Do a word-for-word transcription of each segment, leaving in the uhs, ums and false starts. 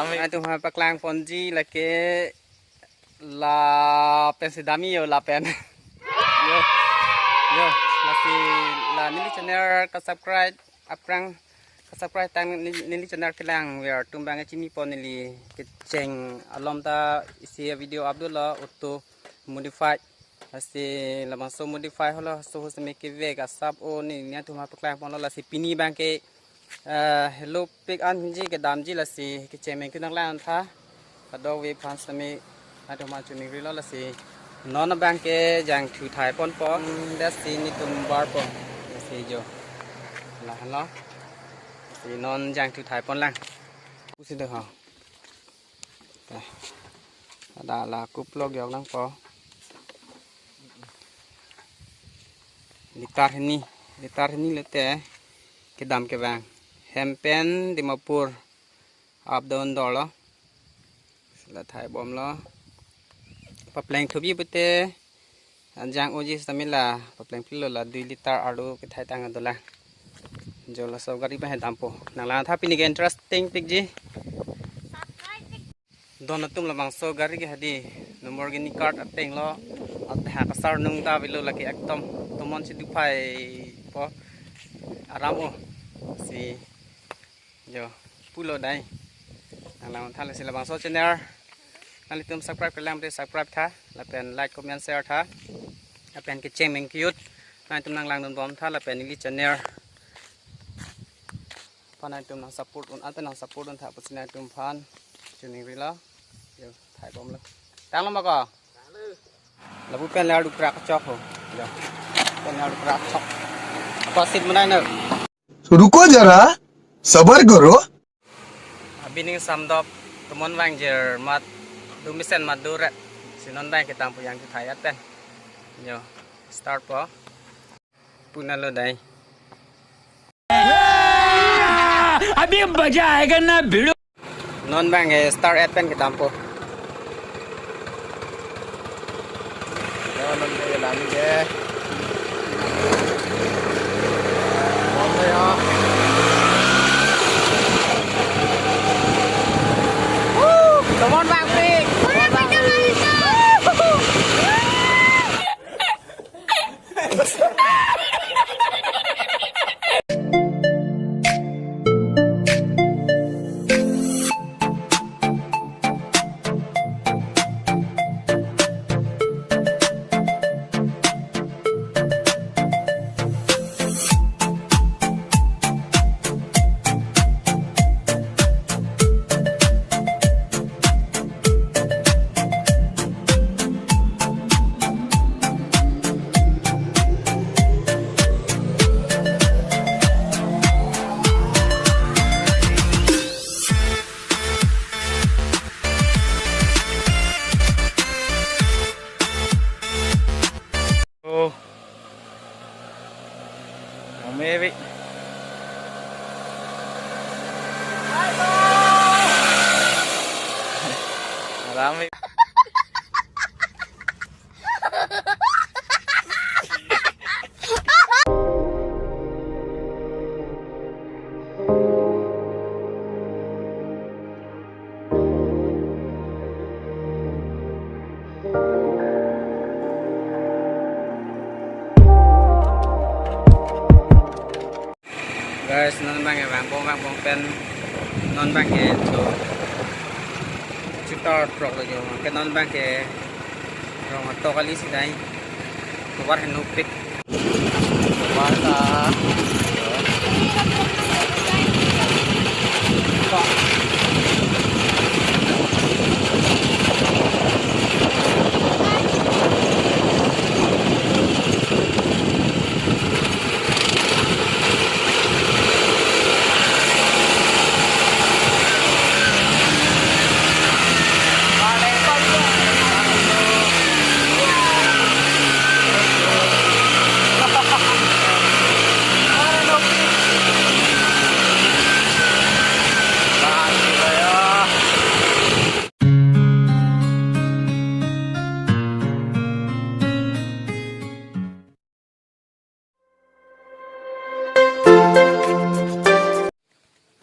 Nangtum aphan paklang ponji lake lapen si dam-i yo lapen. Yo. Yo, lasi la neli channel ka-subscribe aphrang ka-subscribe tang neli, neli channel kelang ver atum abang chini pon neli kecheng alom ta isi video upload lo auto modified. Lasi labangso modify holo, so ho seme kevek asap o ne nangtum aphan paklang ponlo. Lasi pini abang ke, eh, helopik an ji kedamji lasi kecheng meng kunang lang tha. Kadokave aphan seme nangtum aphan choningri lo lasi. Non abang ke jangthu thai ponpo. Hmm, lasi netum bar po. Lasi jo. Lahelo. Lasi non jangthu thai pon lang. Pusi do ha. Tah. Ada la kuplok yok nangpo. Litar hini, litar hini lote kedam kevang. Hem pen Dimapur up down dolo. La thai bomlo. Papleng thubi pute. Anjang uji stamila papleng phli lo la dui litar arlo kethai tang adola. Jo laso gari pen dampo. Nanglang tha pini ke interesting pikji. Don atum labangso gari ke hadi Lamborghini card ateng lo. At ha kasar nung ta avelo lake ekdom tomon si duphai po aram o. Si jo pulo dai. Nanglang tha lasi labangso channel nanglitum subscribe kelang te subscribe tha lapen like comment share tha lapen kecheng meng cute nangtum nanglangdun bom tha lapen neli channel aphan nangtum nang support un ante nang support un tha pusi nangtum aphan choningri lo. Yo thai bomlo. Tanglo ma ko? Lapu pen lar dukrak chok ho. Yo. Pen lar dukrak chok. Apa seat menai na? रुको जरा, सबर करो। Abi ning samdop tomon vang jer mat dumisen mat dure. Si non abang kedam pu jangthu thai at pen. Yo, start po. Puna lo dai. अभी मजा आएगा ना भिड़ू। Non abang ke start at pen kedampo. Yo, non ke kedam ke. Bomlo yo. Woo! Tomon abang pik. Tomon abang pik. Oh. Maybe. Marami. Guys, non abang ke vangbom vangbom pen non abang ke cho chutar trok lagi ho. Ke non abang ke rong atok kali si dai. Tovar heno pik. Tovar ta.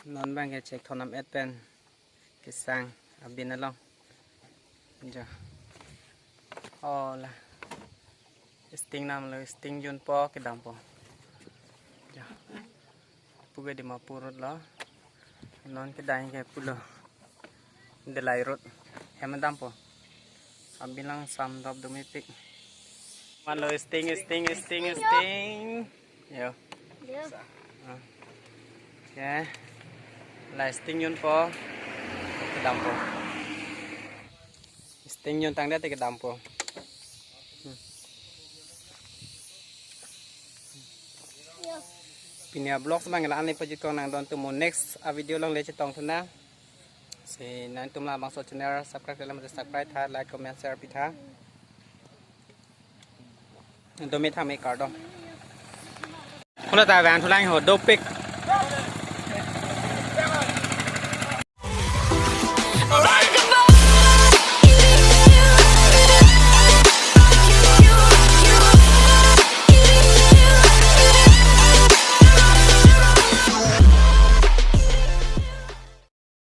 Non abang ke chek thonam et pen Pisang abin along. Jo. Oh la. Sting namlo, sting junpo, kedampo. Jo. Puke Dimapur road lo. Non kedang ke pulo Delai road. Hem dampo. Abin lang sam dop dumipik. Manlo sting, sting, sting, sting. Yo. Yo. Ah. Okay. La sting junpo. Kedampo. Sting juntangdet te kedampo. Hmm. Yo. Pini a-vlog abang la-an le pajut kong nang don tumo, next a-video along le chetong thunang. Si nangtum labangso channel subscribe le mate subscribe tha, like, comment, share pitha. Dome thame kardom. Hula ta van thulang ho dopik.